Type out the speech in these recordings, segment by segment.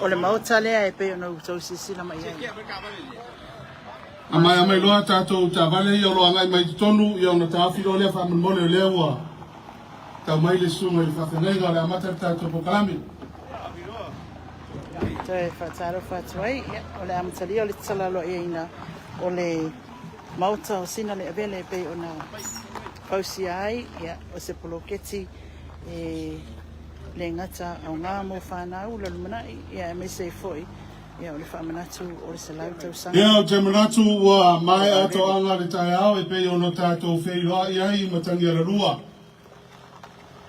O le maota lea e pei ona outou silasila mai ai. A maea mai loa tatou taavale ia o lo o agai mai i totonu, ia ona taofi loa lea faamolemole o lea ua tau mai le susuga i le faafeagaiga o le a amata le tatou polokalame. Toe faatalofa atu ai, ia, o le amatalia o le tatala aloaiaina o le Maota o Sina le Avele e pei ona fausia ai, ia, o se poloketi e le gata aoga mo fanau le lumanai, ia, aemaise ai foi ia, o le faamanatu o le 100 tausaga. Ia, ou te manatu ua o maea Avele. toaga le taeao e pei ona tatou feiloai ai i Matagialalua.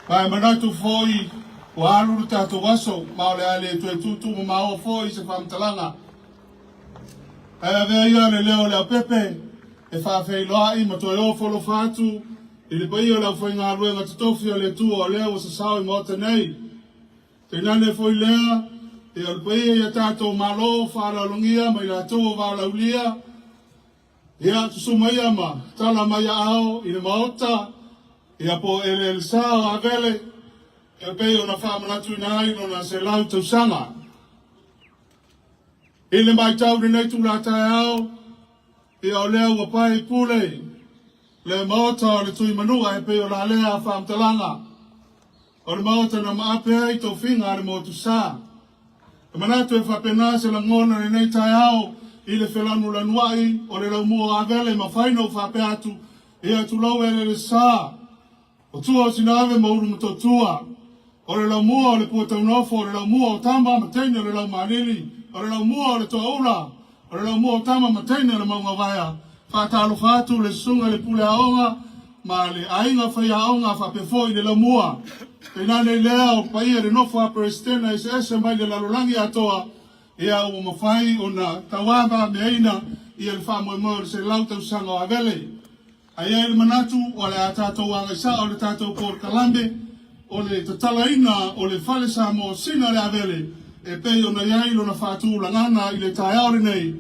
Ma e manatu foi ua alu le tatou aso, ma o le a le toe tuutuumamaoa foi se faamatalaga. Ae avea ia le leo o Leaupepe e faafeiloai ma toe ofo alofa atu i le paia o le aufaigaluega totofi a le Atua o lea ua sasao i Maota nei. Tainane foi lea, ia o le paia i a tatou Malo faaaloalogia ma i latou o valaaulia, ia susu maia ma tala mai aao i le Maota, ia po o eleelesa o Avele, e pei ona faamanatuina ai lona 100 tausaga. I le matau i lenei itula taeao, ia o lea ua pae i pule le Maota o le Tuimanua e pei o la lea faamatalaga o le Maota na maape ai tofiga a le Motusa. E manatu e faapena se lagona i lenei taeao i le felanulanuai o le laumua o Avele ma fai na ou faapea atu, ia tulou eleelesa. O tua o Sinaave ma Ulumotootua, o le laumua o le Puataunofo, o le laumua o Tama ma Teine o le Laumaalili, o le laumua o le Toaula, o le laumua o Tama ma Teine o le Maugawaea. Faatalofa atu le susuga i le Pule Aoga ma le aiga faiaoga faapea foi le laumua. Tainane lea o paia i le nofo a Peresetene eseese mai le lalolagi atoa, ia ua mafai ona tauavameaina ia le faamoemoe o le 100 tausaga o Avele. Ae i ai le manatu o le a tatou agai sao i le tatou polokalame o le tatalaina o le Fale Samoa Sina le Avele e pei ona i ai lona faatulagaga i le taeao lenei.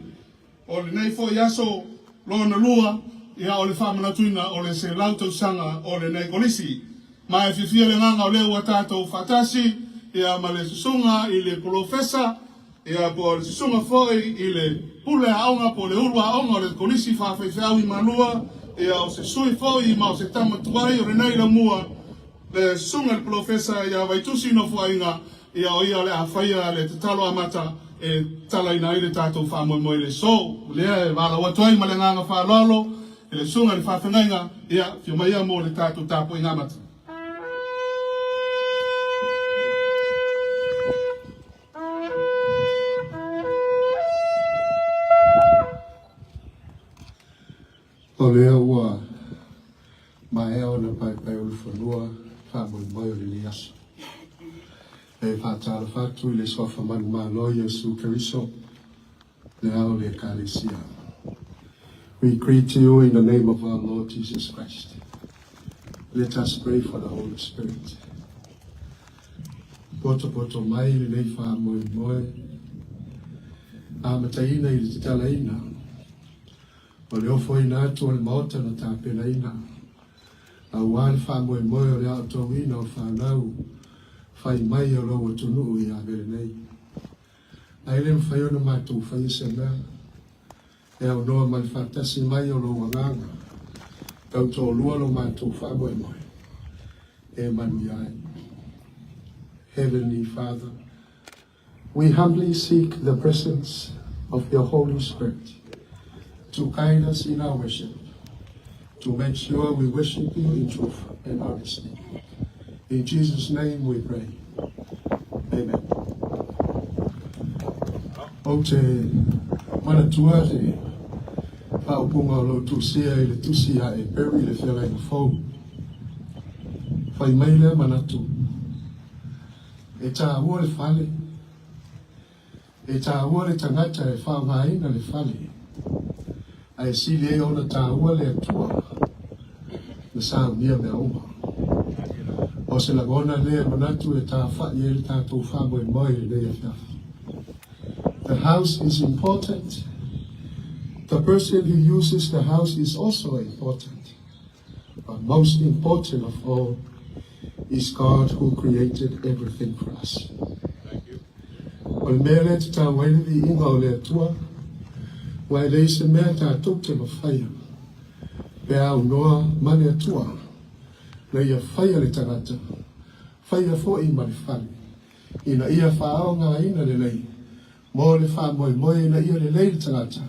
O lenei foi aso lona lua, ia o le faamanatuina o le 100 tausaga o lenei Kolisi. Ma e fiafia le agaga o lea ua tatou faatasi ia ma le susuga i le Polofesa ia po o le susuga foi i le Pule Aoga po o le Ulu Aoga o le Kolisi Faafaifeau i Malua, ia o se sui foi ma o se tama tuai o lenei laumua, le susuga i le Polofesa ia Vaitusi Nofoaiga, ia o ia o le a faia le tatalo amata e tatalaina ai le tatou faamoemoe i le aso. O lea e valaau atu ai ma le agaga faaaloalo i le susuga i le faafeagaiga, ia, afio mai ia mo le tatou tapuaiga amata. O lea ua maea ona paepaeulufanua faamoemoe o lenei aso. E faatalofa atu i le Suafa Manumalo Iesu Keriso, le ao o le Ekalesia. We greet you in the name of our Lord Jesus Christ. Let us pray for the Holy Spirit. Potopoto mai lenei faamoemoe, amataina i le tatalaina o le ofoina atu o le Maota na tapenaina aua le faamoemoe o le aotauina o fanau fai mai o lou atunuu i Avele nei. Ae le mafai ona matou faia se mea e aunoa ma le faatasi mai o lou Agaga, tautoalua lo matou faamoemoe e manuia ai. Heavenly Father, we humbly seek the presence of your Holy Spirit to guide us in our worship, to make sure we worship you in truth and honesty. In Jesus' name we pray. Amen. Ou te manatua le faaupuga o lou tusia i le tusi a Eperu i le Feagaiga Fou. Fai mai lea manatu, e tāua le fale, e tāua le tagata e faaaogaina le fale, ae sili ai ona tāua le Atua na saunia mea uma. O se lagona lea e manatu e tāwhai ai le tātou faamoemoe i lenei afiafi. The house is important. The person who uses the house is also important. But most important of all is God who created everything for us. O le mea lea e tatau ai le viiga o le Atua, aua e leai se mea tatou te mafaia pe a aunoa ma le Atua, na ia faia le tagata, faia foi ma le fale, ina ia faaaogaina lelei mo le faamoemoe ina ia lelei le tagata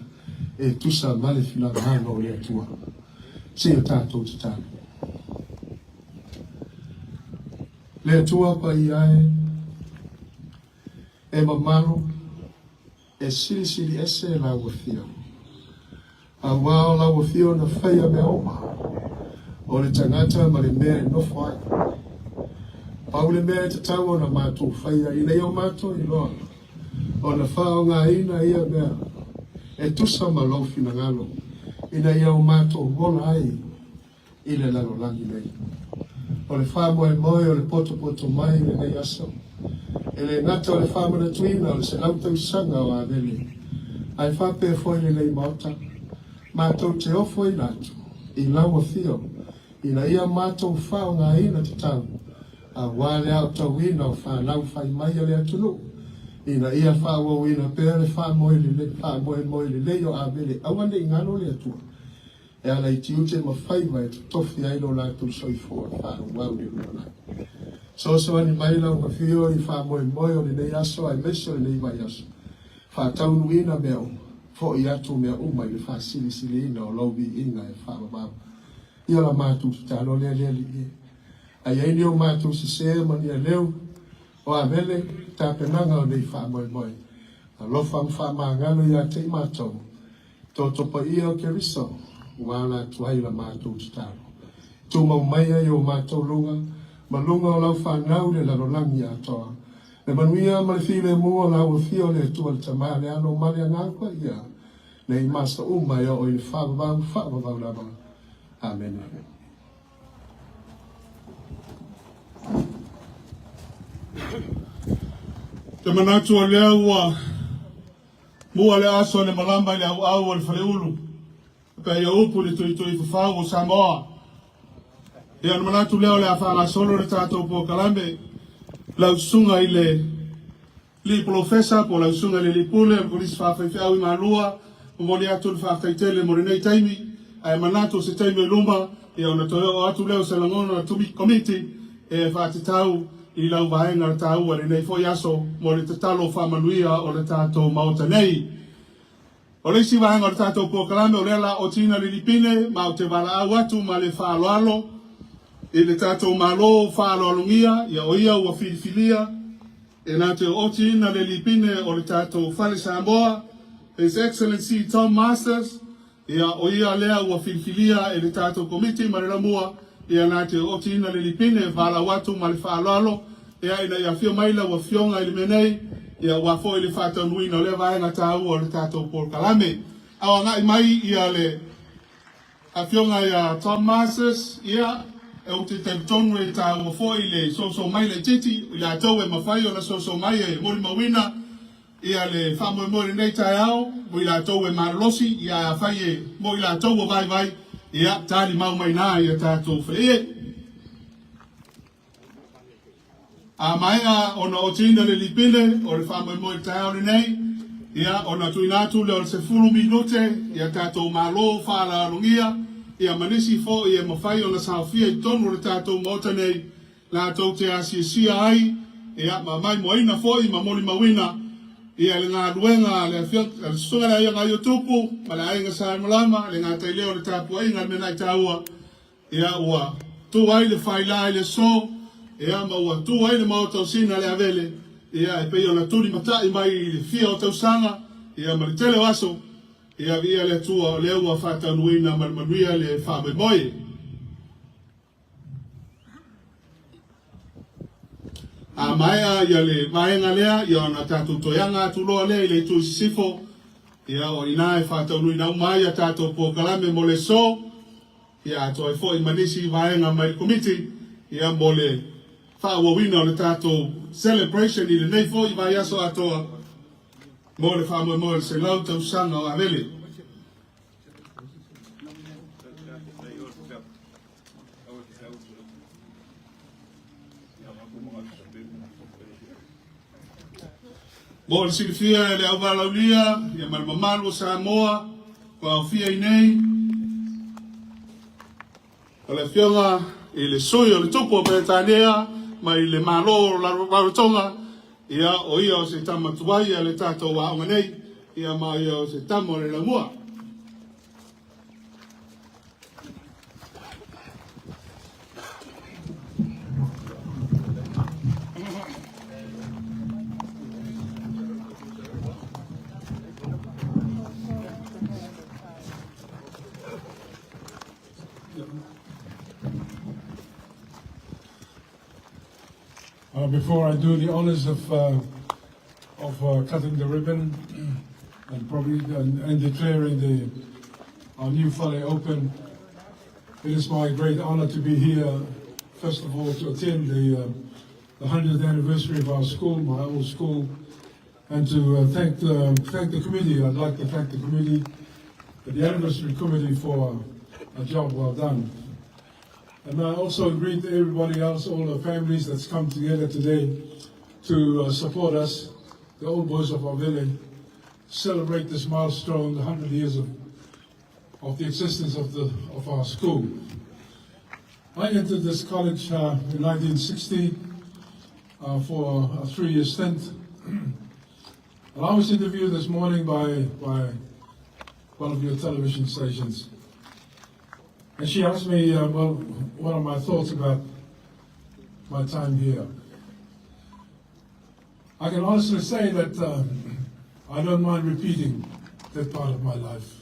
e tusa ma le finagalo o le Atua. Seia tatou tatalo. Le Atua paia e, e mamalu, e silisili ese lau Afio. Aua o lau Afio na faia mea uma, o le tagata ma le mea e nofo ai. Pau le mea e tatau ona matou faia ina ia o matou iloa ona faaaogaina ia mea e tusa ma lou finagalo ina ia o matou ola ai i le lalolagi nei. O le faamoemoe o le potopoto mai i lenei aso, e le gata o le faamanatuina o le 100 tausaga o Avele, ae faapea foi lenei Maota, matou te ofoina atu i lau Afio ina ia matou faaaogaina tatau aua le aotauina o fanau fai mai a le atunuu ina ia faaauauina pea le faamoemoe lelei o Avele aua ne i galo le Atua. E ala i tiute ma faiva e totofi ai lo latou soifua faaauau i le lumanai. Soasoani mai lau Afio i faamoemoe o lenei aso aemaise o lenei vaiaso. Faataunuuina mea uma, foi atu mea uma i le faasilisiliina o lou viiga e faavavau. Ia la matou tatalo lea le Alii e. A i ai ni o matou sese ma ni aleu o Avele i tapenaga o nei faamoemoe, alofa ma faamagalo ia te i matou. Toto paia o Keriso, ua ala atu ai la matou tatalo. Tumau maia i o matou luga, ma luga o lau fanau le lalolagi atoa. Le manuia ma le filemu o lau Afio le Atua le Tama le Alo ma le Agaga Paia, nei ma aso uma e oo i le faavavau faavavau lava. Amene. Te manatu o lea ua Mua le aso le malama i le auau o le faleulu, pei o upu i le tuitui fafau o Samoa. Ia ona manatu lea o le a faagasolo le tatou polokalame, lau susuga i le Alii Polofesa po o lau susuga i le Alii Pule o le Kolisi Faafaifeau i Malua, momoli atu le faafetai tele mo lenei taimi, ae manatu o se taimi o i luma, ia ona toe oo atu lea o se lagona o le Komiti e faatatau i lau vaega taua i lenei foi aso mo le tatalo faamanuia o le tatou Maota nei. O le isi vaega o le tatou polokalame o lea la otiina le lipine ma ou te valaau atu ma le faaaloalo i le tatou Malo faaaloalogia ia o ia ua filifilia e na te otiina le lipine o le tatou Fale Samoa, His Excellency Tom Masters. Ia, o ia lea ua filifilia e le tatou Komiti ma le Lamua, ia na te otiina le lipine e valaau atu ma le faaaloalo, ia, ina ia afio mai lau Afioga i le mea nei, ia, aua foi le faataunuuina o lea vaega taua o le tatou polokalame. A o agai mai ia le Afioga ia Tom Masters, ia, ou te talitonu e taua foi le soso mai laitiiti, i latou e mafai ona soso mai e molimauina, Ia le faamoemoe i lenei taeao mo i latou e malolosi, ia ae afai e mo i latou ua vaivai, ia talimau mai na ia tatou faleie. A maea ona otiina le lipine o le faamoemoe i le taeao lenei, ia ona tuuina atu lea o le 10 minute ia tatou malo faaaloalogia, ia ma nisi foi e mafai ona saofia i totonu o le tatou Maota nei, latou te asiasia ai, ia, ma maimoaina foi ma molimauina, ia, le galuega a le Afioga, a le Susuga i le Aiga Aiotupu ma le Aiga Salemalama, le gatai lea o le tapuaiga a le mea na i taua, ia, ua tu ai le faila i le aso, ia, ma ua tu ai le Maota o Sina le Avele, ia, e pei ona tulimatai mai i le fia o tausaga, ia, ma le tele o aso, ia, viia le Atua o lea ua faataunuuina ma le manuia le faamoemoe. A maea ia le vaega lea, ia ona tatou toe aga atu loa lea i le itu i sisifo, ia o i ina e faataunuuina uma ai a tatou polokalame mo le aso, ia atoa ai foi ma nisi vaega mai le Komiti, ia mo le faaauauina o le tatou celebration i lenei foi vaiaso atoa mo le faamoemoe o le 100 tausaga o Avele. Mo le silafia e le auvalaulia ia ma le mamalu o Samoa ua aofia i nei, o le Afioga i le Sui o le Tupu o Peretania mai le Malo o Rarotonga, ia o ia o se tama tuai a le tatou aoga nei, ia ma o ia o se tama o le laumua. Before I do the honors of cutting the ribbon and probably and declaring the our new fale open, it is my great honor to be here, first of all, to attend the 100th anniversary of our school, my old school, and to thank the committee. I'd like to thank the committee, the anniversary committee, for a job well done. And I also greet everybody else, all the families that's come together today to support us, the old boys of Avele, celebrate this milestone, the 100 years of the existence of our school. I entered this college in 1960 for a 3-year stint. And I was interviewed this morning by one of your television stations. And she asked me, well, what are my thoughts about my time here? I can honestly say that I don't mind repeating that part of my life.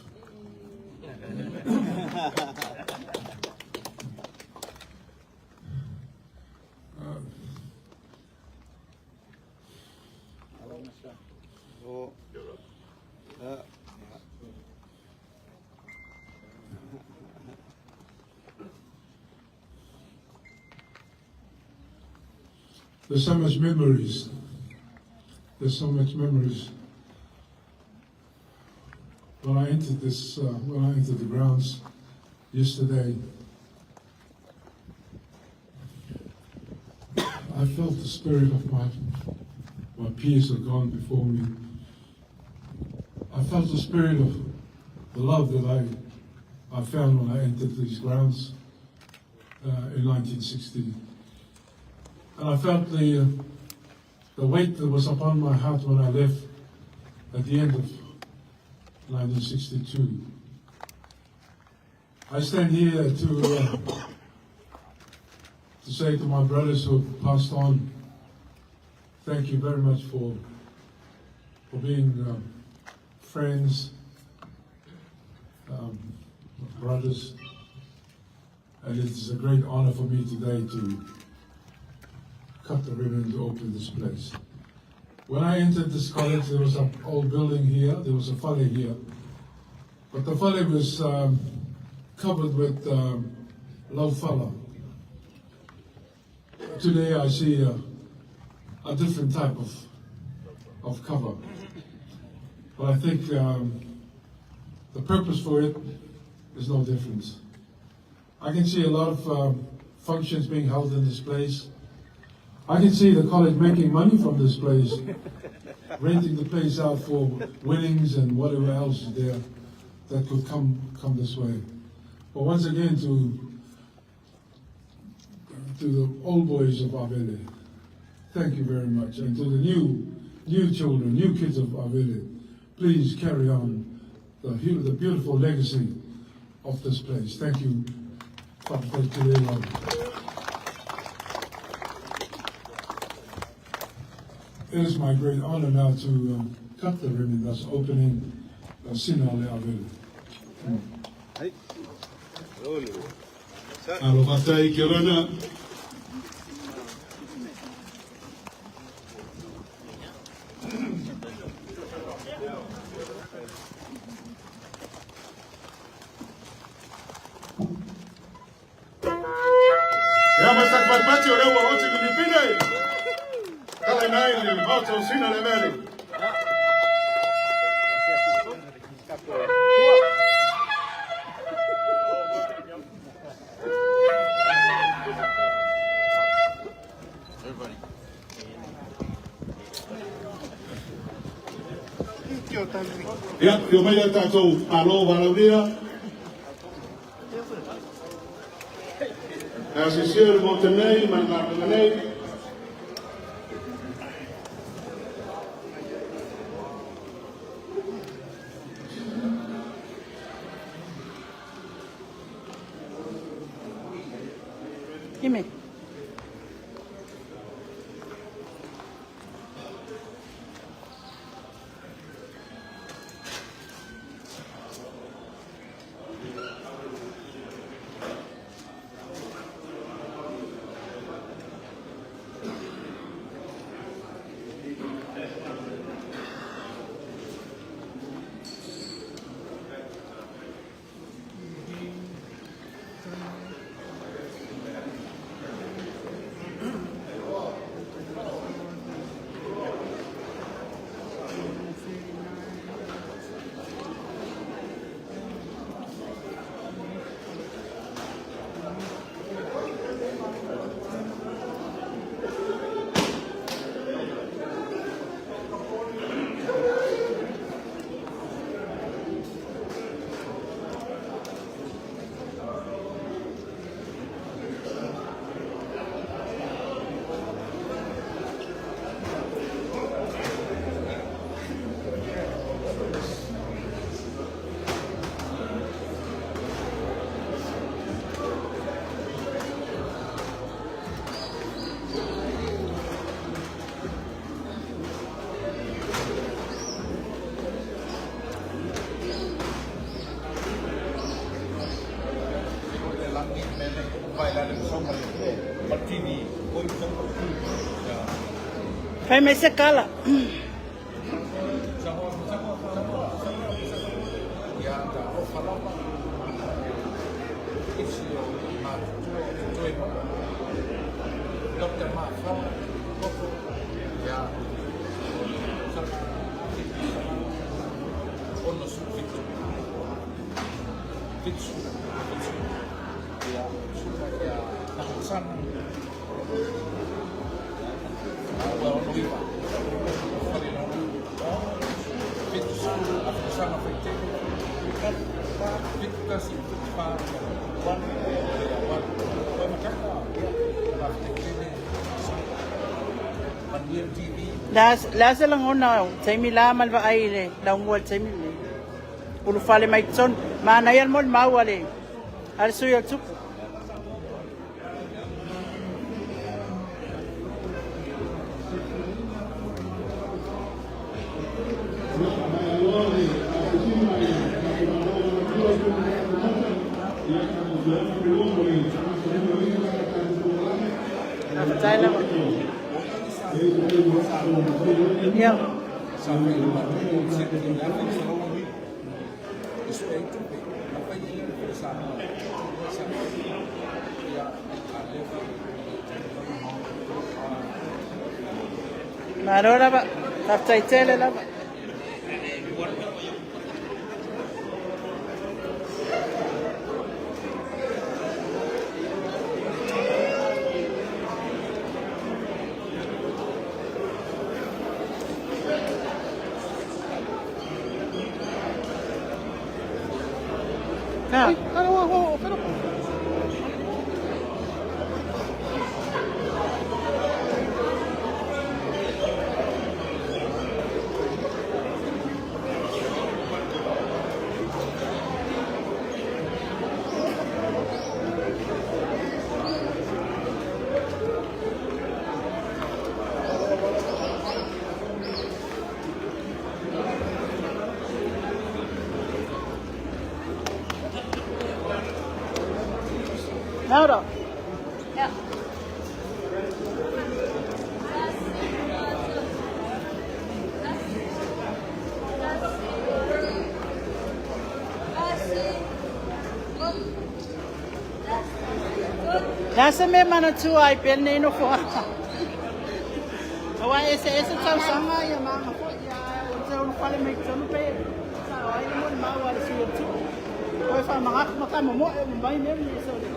There's so much memories. There's so much memories. When I entered this, when I entered the grounds yesterday, I felt the spirit of my peers who have gone before me. I felt the spirit of the love that I found when I entered these grounds in 1960. And I felt the weight that was upon my heart when I left at the end of 1962. I stand here to say to my brothers who have passed on, thank you very much for being friends, brothers, and it is a great honor for me today to cut the ribbon to open this place. When I entered this college, there was an old building here, there was a fale here, but the fale was covered with laufala. Today I see a different type of cover, but I think the purpose for it is no different. I can see a lot of functions being held in this place. I can see the college making money from this place, renting the place out for weddings and whatever else is there that could come this way. But once again, to the old boys of Avele, thank you very much. And to the new children, new kids of Avele, please carry on the beautiful legacy of this place. Thank you. It is my great honor now to cut the ribbon that's opening Sina le Avele. Alo faafetai Kerana. Ia ma sa patipati o lea ua oti lilipine. Kala ina i le maota o Sina le Avele. Ia, afio maia le tatou Malo valaaulia. E asiasia le Maota nei ma le galuega nei. Ime. Fai mai se kala. Le a se lagona o taimi la ma le vaai i le laumua i le taimi lenei? Ulufale mai totonu. Manaia le molimau a le a le sui o le tupu. Faafetai lava. Ia. Malo lava. Faafetai tele lava. Ah. Laura. Le a se mea e manatua ai pea lenei nofoaga? Aua e eseese tausaga ia ma aga foi, ae ua te ulufale mai totonu pe sao ai le molimau a le sui o le tupu. Toe faamanatu ma tamomoe uma mai mea nei se o le.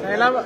Ai lava.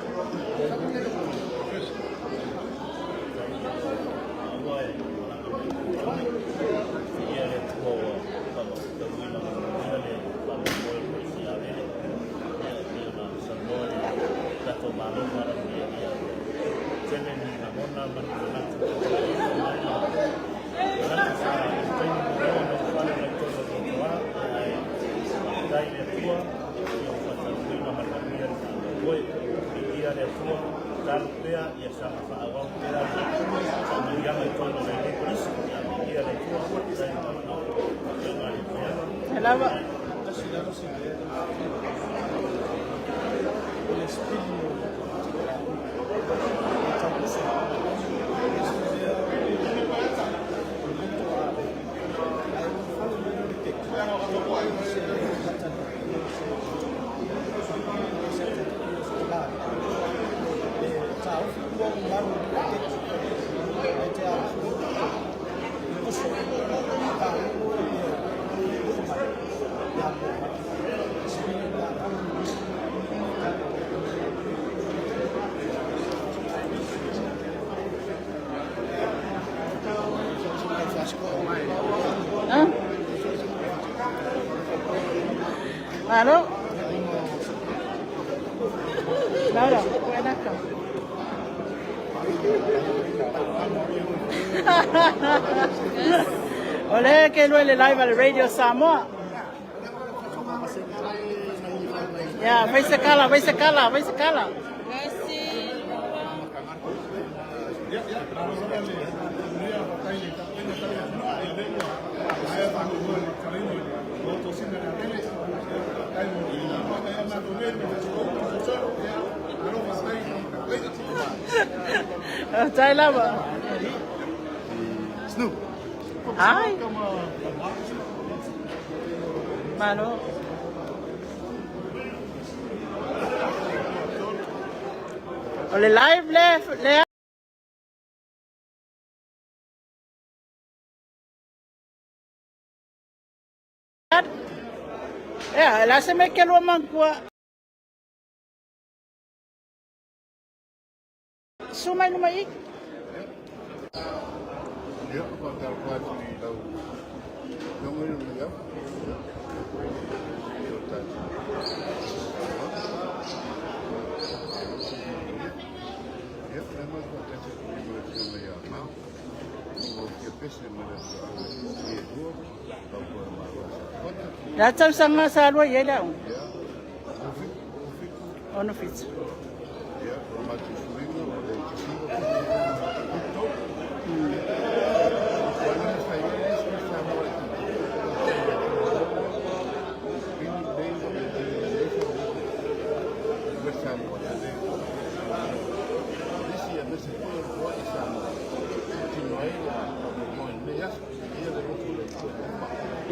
Ai lava. Ah? Malo. Laura, buena. O lea ke lua le live a le Radio Samoa. Ya, vai se kala, vai se kala, vai se kala. Tai lava. Snoop. Ai. Malo. O le live le le Ia, la se me ke lua mangua. Su mai luma i. Ia, faatalofa atu i lau Afioga i le Maiava, ia, i o tatou Ia, o lea matou faatasi atu nei ma le Afioga ia Mao, o fia pese ma le atuaau e lua, tautua e Malo a Safata. Le a tausaga sa lua i ai le aoga? Ia, 67. 67. Ia, o le matou suiga o le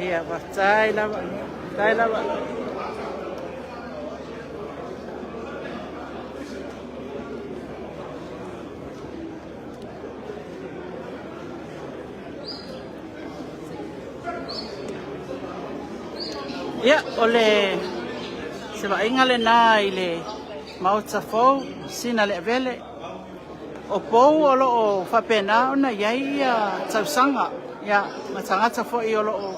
Ia, faafetai lava. Faafetai lava. Ia, o le se vaaiga lena i le Maota fou, Sina le Avele. O pou o lo o faapena ona i ai ia tausaga, ia, ma tagata foi o lo o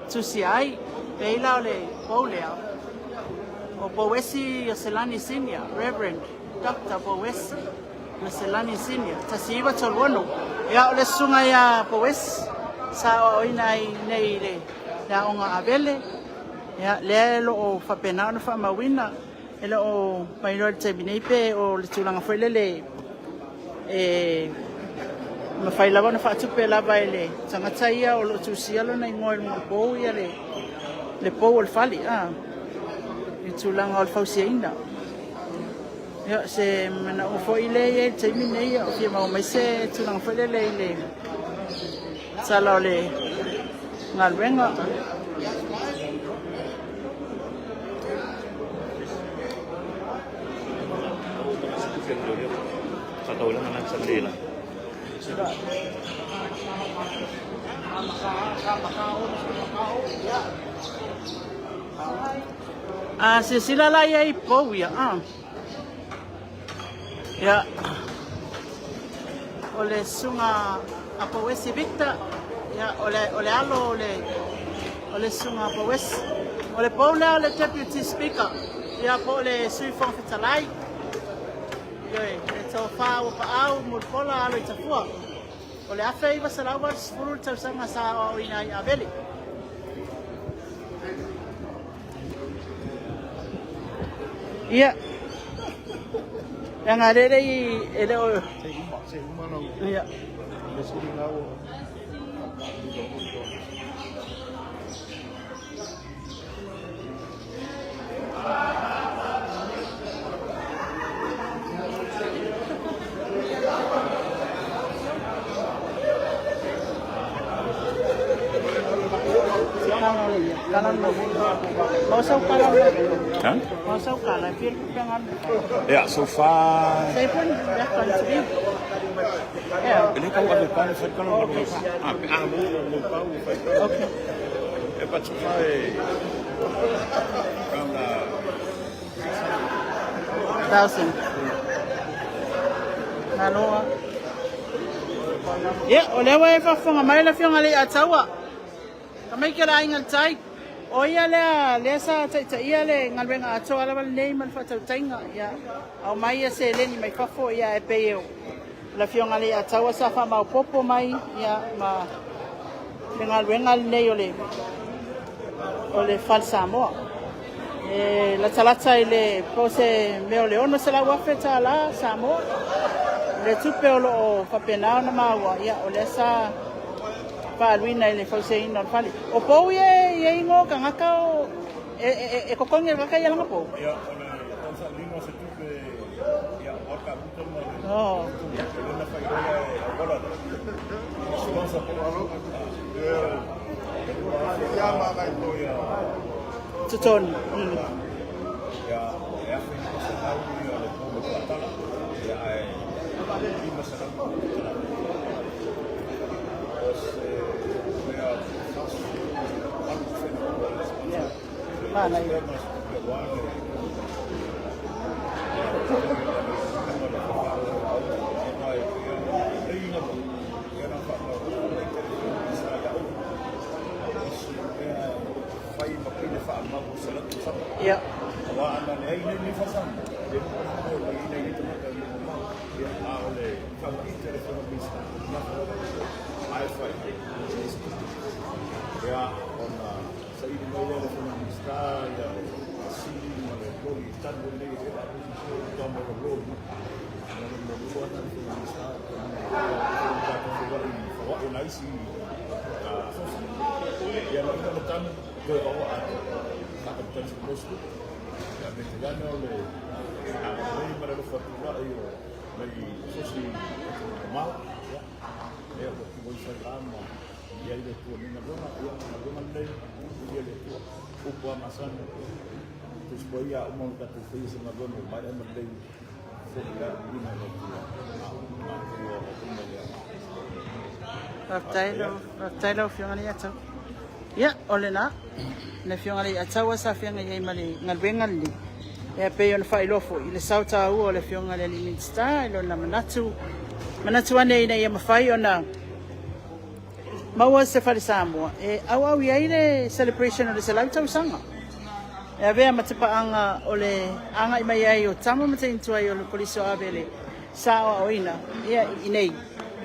tusia ai. Pei la o le pou lea, o Pouesi Ioselani Senior, Reverend Doctor Pouesi Ioselani Senior, 1936. Ia, o le susuga ia Pouesi sa aoaoina ai nei i le aoga Avele, ia, lea o lo o faapena ona faamauina. E le o mailoa i le taimi nei pe o le tulaga foi lele e mafai lava ona faatupe lava e le tagata ia o lo o tusia lona igoa i luga o le pou ia le pou o le fale a i le tulaga o le fausiaina. Ia, se manaoga foi lea e i ai i le taimi nei, o fia maua mai se tulaga foi lele i le tala o le galuega. A silasila la ia i pou ia, a. Ia. O le susuga a Pouesi Victor, ia, o le, o le alo o le, o le susuga a Pouesi. O le pou lea o le Deputy Speaker, ia, po o le Sui Fofoga Fetalai. Ioe, le tofa ua paau Mulipola alo i Tafua. O le 1980 le tausaga sa aoaoina ai Avele. Ia. Leaga lele i e le o Ia. Yeah, so far. E le tau ave pale fai kala okay. Ah, ah, mo mo pau fai kala. Okay. E but so far e around 1,000. Malo. Ia, o lea ua e faafofoga mai le Afioga i le Ataua. Tamaiti o le Aiga i le Tai. O ia lea, lea sa taitaia le galuega atoa lava lenei ma le faatautaiga. Ia, aumai ia seleni mai fafo, ia e pei o le Afioga i le Ataua sa faamaopopo mai, ia, ma le galuega lenei o le, o le Fale Samoa. E latalata i le po o se mea o le $600,000 Samoa le tupe o lo o faapena ona maua, ia o lea sa faaaluina i le fausiaina o le fale. O pou ia e i ai igoa o tagata o e totogi e le tagata ia lana pou? Ia, o le tausailina o se tupe, ia, o ka puta ma le e lona failoa e auala lea. Sponsor po o Totonu. Manaia. Ia. Faafetai lau, faafetai lau Afioga i le Iataua. Ia, o lena, le Afioga i le Iataua sa feagai ai ma le galuega lenei. Ia, pei ona faailoa foi i le sao taua o le Afioga i le alii Minisita i lona manatu, manatu ane ina ia mafai ona maua se fale Samoa e auau i ai le celebration o le 100 tausaga. E avea ma tapaaga o le agai mai ai o tama ma teine tuai o le Kolisi o Avele sa aoaoina ia i inei,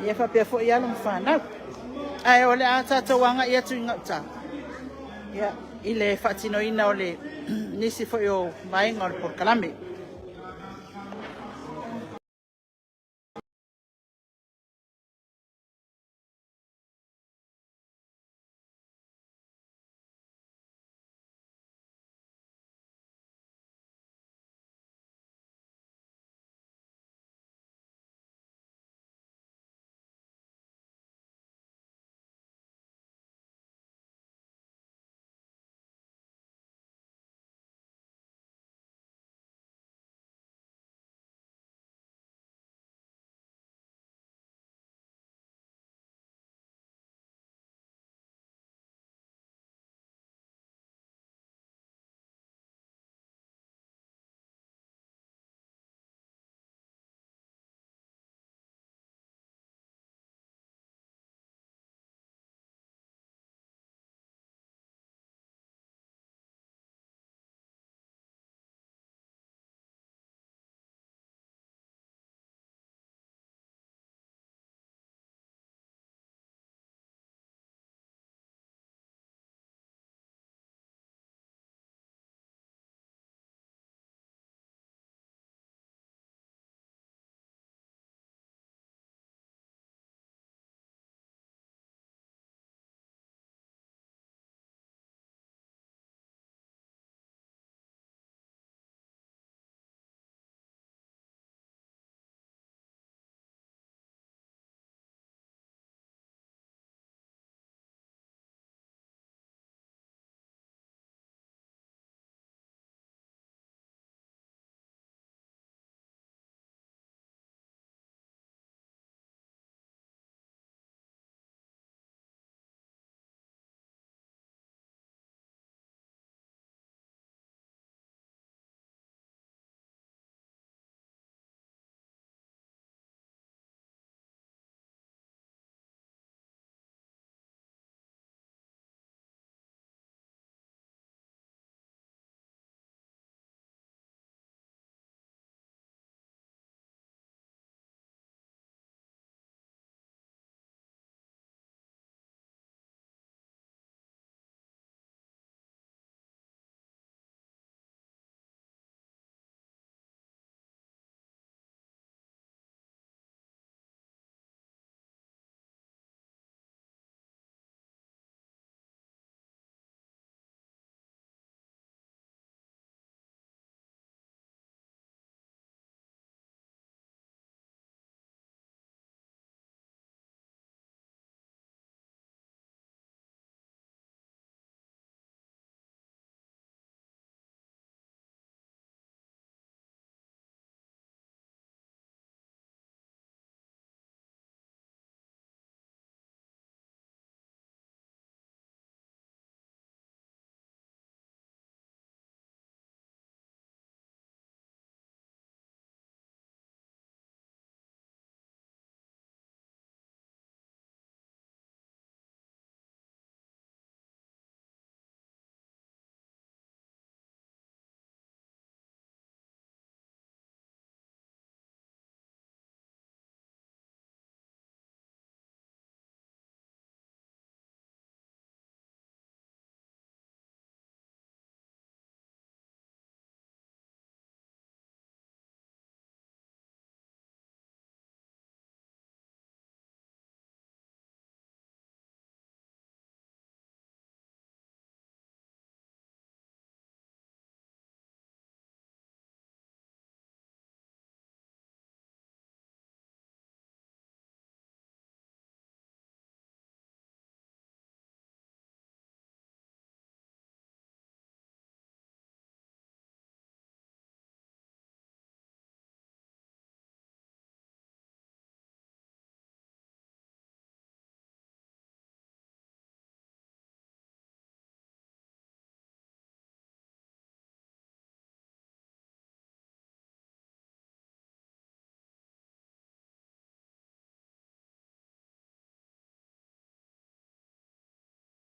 ia faapea foi alo ma fanau. Ae o le a tatou agai atu i gauta ia, i le faatinoina o le nisi foi o vaega o le polokalame.